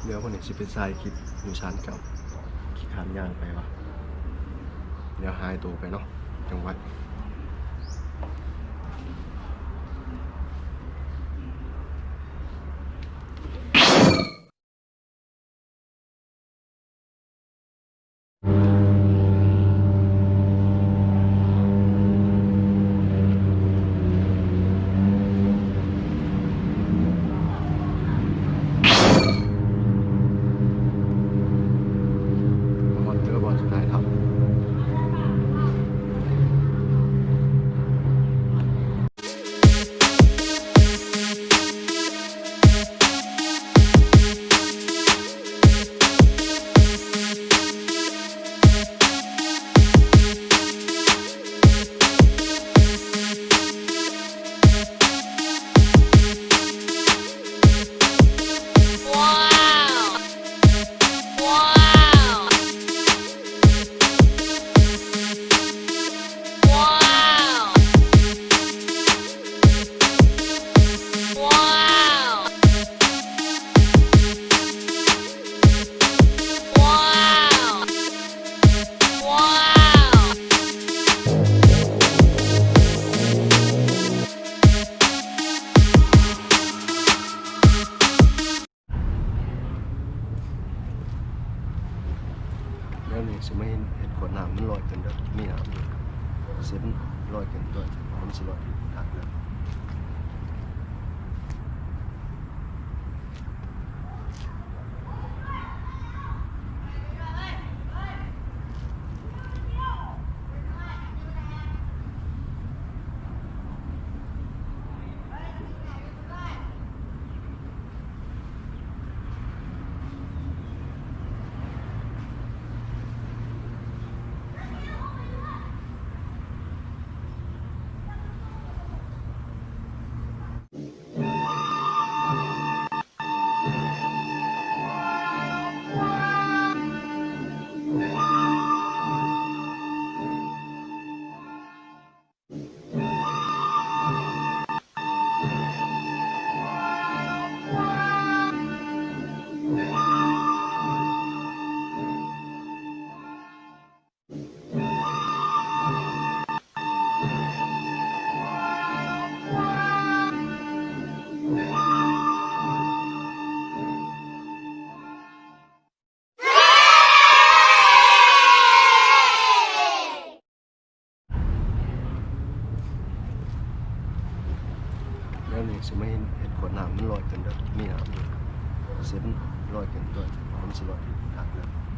ດຽວມື້ນີ້ຊິໄປຖ່າຍຄລິບຢູ່ສານເກົ່າ ຂີ້ຄ້ານຍ່າງໄປວະ ດຽວຫາຍໂຕໄປເນາະ ຈັ່ງຫວະ. ຮອດເດີບ່ອນສຸດທ້າຍແລ້ວ. ດຽວນີ້ຊິມາເຮັດ ເຮັດຂວດນ້ຳມັນລອຍຂຶ້ນເດີ ມີນ້ຳຢູ່ ເສຍມັນລອຍຂຶ້ນຕົວະ ມັນຊິລອຍຂຶ້ນທາງເດີ. ດຽວນີ້ຊິມາເຮັດ ເຮັດຂວດນ້ຳມັນລອຍຂຶ້ນເດີ ມີນ້ຳຢູ່ ເສຍມັນລອຍຂຶ້ນຕົວະ ມັນຊິລອຍທາງເດີ.